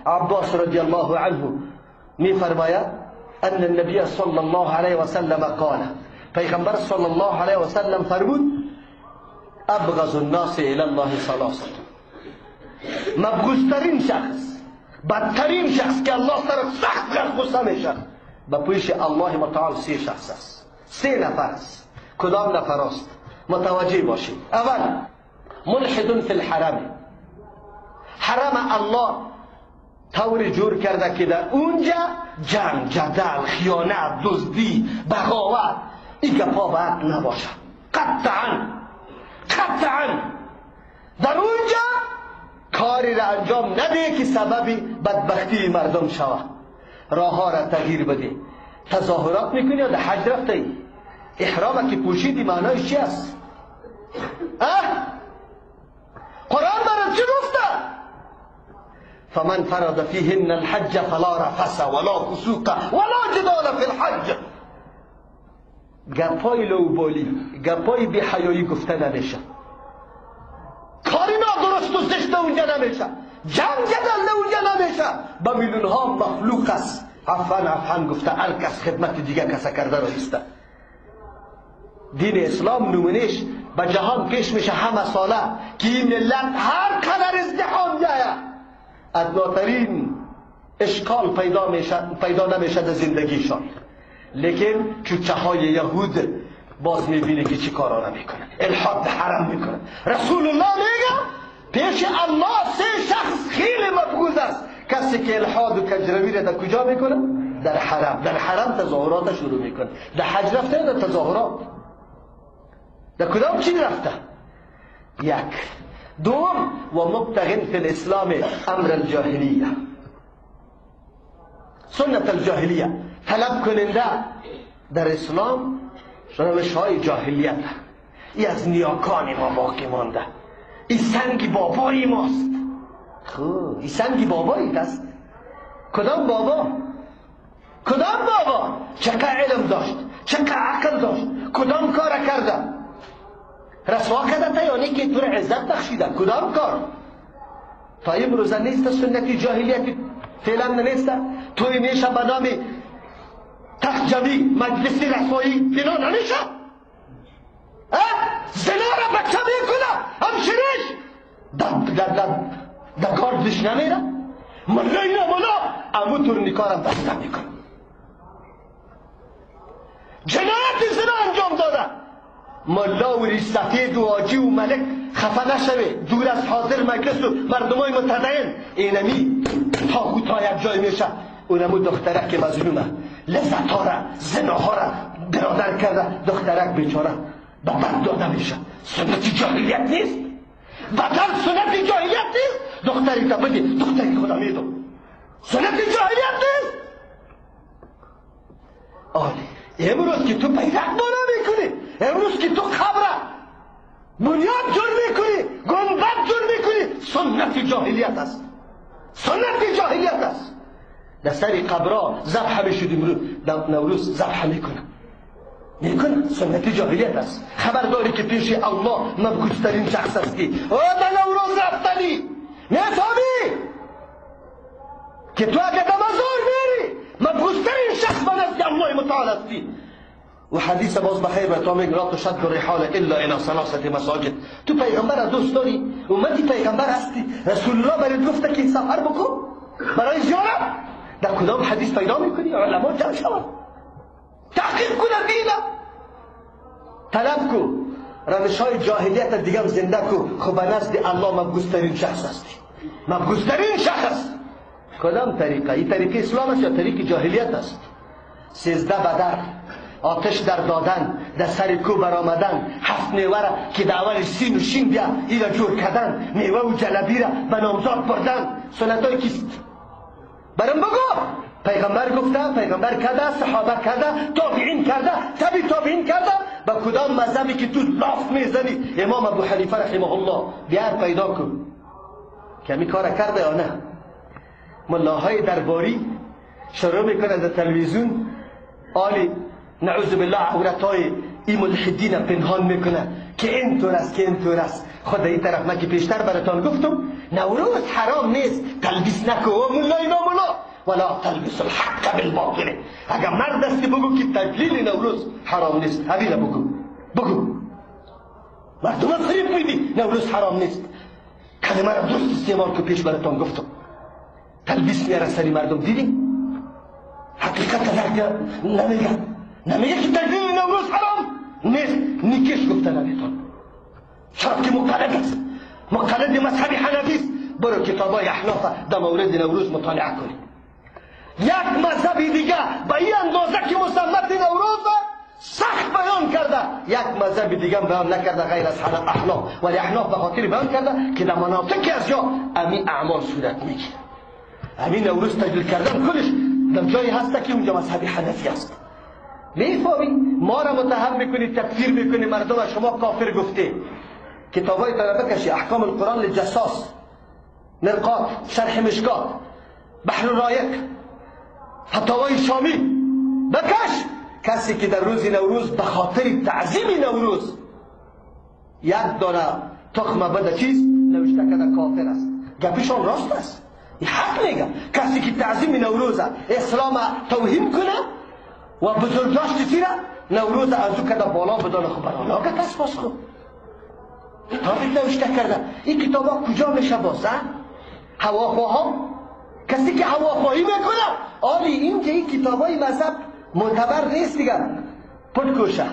عباس رضی الله عنه میفرماید ان النبی صلی الله علیه و سلم قال، پیغمبر صلی الله علیه و سلم فرمود ابغض الناس الى الله ثلاثه، مبغوضترین شخص، بدترین شخص که الله سر سخت غصه میشه به پیش الله متعال سه شخص است، سه نفر است. کدام نفر است؟ متوجه باشید. اول ملحد فی الحرم، حرم الله طور جور کرده که در اونجا جنگ، جدل، خیانت، دزدی، بغاوت، این گپا باید نباشه. قطعا قطعا در اونجا کاری را انجام نده که سبب بدبختی مردم شود. راه ها را تغییر بده. تظاهرات میکنی یا در حج رفته ای؟ احرام که پوشیدی معنایش چی است؟ قرآن برای چی گفته؟ فمن فرض فيهن الحج فلا رفث ولا فسوق ولا جدال في الحج. گپای لوبالی، گپای بی حیایی گفته نمیشه، کاری نادرست و زشت اونجا نمیشه، جنگ جدل اونجا نمیشه. با میلیون ها مخلوق است عفن عفن گفته، هر کس خدمت دیگه کس کرده را ایسته. دین اسلام نمونهش به جهان پیش میشه همه ساله که این ملت هر قدر ازدحام بیاید ادناترین اشکال پیدا نمیشه در زندگیشان. لیکن چوچه های یهود باز میبینه که چی کارا نمیکنه، الحاد حرم میکنه. رسول الله میگه پیش الله سه شخص خیلی مبغوض است، کسی که الحاد و کجروی را در کجا میکنه؟ در حرم. در حرم تظاهرات شروع میکنه. در حج رفته، در تظاهرات، در کدام چیز رفته؟ یک. دوم و مبتغ فی الاسلام امر الجاهلیه، سنت الجاهلیه، طلب کننده در اسلام روش های جاهلیت. ای از نیاکان ما باقی مانده، ای سنگ بابای ماست. خب ای سنگ بابایی است. کدام بابا؟ کدام بابا؟ چقدر علم داشت، چقدر عقل داشت، کدام کار کرده؟ رسوا کرده تا یعنی که تو را عزت بخشیده. کدام کار؟ تا امروز نیست سنت جاهلیت، فعلا نیست. توی میشه به نام تخت مجلس رسوایی بنا نمیشه. زنا را بچه میکنه همشیرش در گاردش نمیره، ملا اینا ملا امو تورنیکارم بسته میکنه. جنایت زنا انجام داده. ملا و ریش سفید و حاجی و ملک خفه نشوه، دور از حاضر مجلس و مردمای متدین. اینمی تاغوت ها یک جای میشه، اونمو دخترک که مظلومه لذت ها را، زناها را برادر کرده، دخترک بیچاره به بد داده میشه. سنت جاهلیت نیست، بدل سنت جاهلیت نیست. دختری تا بدی دختری خدا میدم، سنت جاهلیت نیست. آلی امروز که تو بیرق بالا میکنی، امروز که تو قبر بنیاد جور میکنی، گنبد جور میکنی، سنت جاهلیت است، سنت جاهلیت است. در سر قبرها ذبح میشد، امروز در نوروز ذبح میکنه میکنه، سنت جاهلیت است. خبر داری که پیش الله مبغوضترین شخص هستی، او در نوروز رفتنی میفهمی که تو اگه در مزار میری مبغوضترین شخص به نزد الله متعال هستی. و حدیث باز بخیر به تو میگه لا تشد الرحال الا الى ثلاثه مساجد. تو پیغمبر دوست داری، امتی پیغمبر هستی، رسول الله برات گفته که سفر بکن برای زیارت. در کدام حدیث پیدا میکنی؟ علما جمع شوند تحقیق کنن، دینه طلب کو، روش های جاهلیت دیگه زنده کو. خب به نزد الله مبغوضترین شخص هستی، مبغوضترین شخص. کدام طریقه؟ این طریقه اسلام است یا طریق جاهلیت است؟ 13 بدر، آتش در دادن، در سر کو برآمدن، 7 میوه را که در اول سین و شین بیا ایرا جور کردن، میوه و جلبی را به نامزاد بردن، سنت های کیست؟ برام بگو. پیغمبر گفته، پیغمبر کرده، صحابه کرده، تابعین کرده، تبع تابعین کرده. به کدام مذهبی که تو لاف میزنی؟ امام ابو حنیفه رحمه الله بیار پیدا کن که می کار کرده یا نه. ملاهای درباری شروع میکنه در تلویزیون آلی نعوذ بالله عورتای این ملحدین پنهان میکنه که اینطور است که اینطور است. خود این طرف من که پیشتر براتان گفتم نوروز حرام نیست، تلبیس تلبیس نکو و ملای ناملا، ولا تلبس الحق بالباطل. اگر مرد هستی بگو که تجلیل نوروز حرام نیست، همینه بگو، بگو. مردم فریب میدی نوروز حرام نیست. کلمه را درست استعمال که پیش براتان گفتم. تلبیس میاره سری مردم، دیدی؟ حقیقت درک نمیگه، نمیگه که تجلیل نوروز حرام نیست. نیکش گفته نمیتون، چرا که مقلد است، مقلد مذهب حنفی است. برو کتابای احناف در مورد نوروز مطالعه کنید. یک مذهب دیگه به این اندازه که مسمت نوروز سخت بیان کرده، یک مذهب دیگه بیان نکرده غیر از احناف. ولی احناف به خاطر بیان کرده که در مناطق از جا امی اعمال صورت میگیره. همین نوروز تجلیل کردن کلش در جایی هست که اونجا مذهب حنفی است. میفهمی؟ ما را متهم میکنی، تکفیر میکنی، مردم شما کافر گفته. کتابای طلبه کشی، احکام القرآن للجصاص، مرقات، شرح مشکات، بحر الرایق، فتاوای شامی بکش. کسی که در روز نوروز به خاطر تعظیم نوروز یک دانه تخم بده چیز نوشته کرده کافر است. گپشان راست است، این حق میگه. کسی که تعظیم نوروز اسلام توهین کنه و بزرگداشت چی را نوروز از او کرده بالا بدانه، خب برای کس باز خب کتاب نوشته کرده. این کتاب کجا میشه باز؟ هواخواه، کسی که هواخواهی میکنه. آری اینجا این کتابای مذهب معتبر نیست دیگه. پت کوشه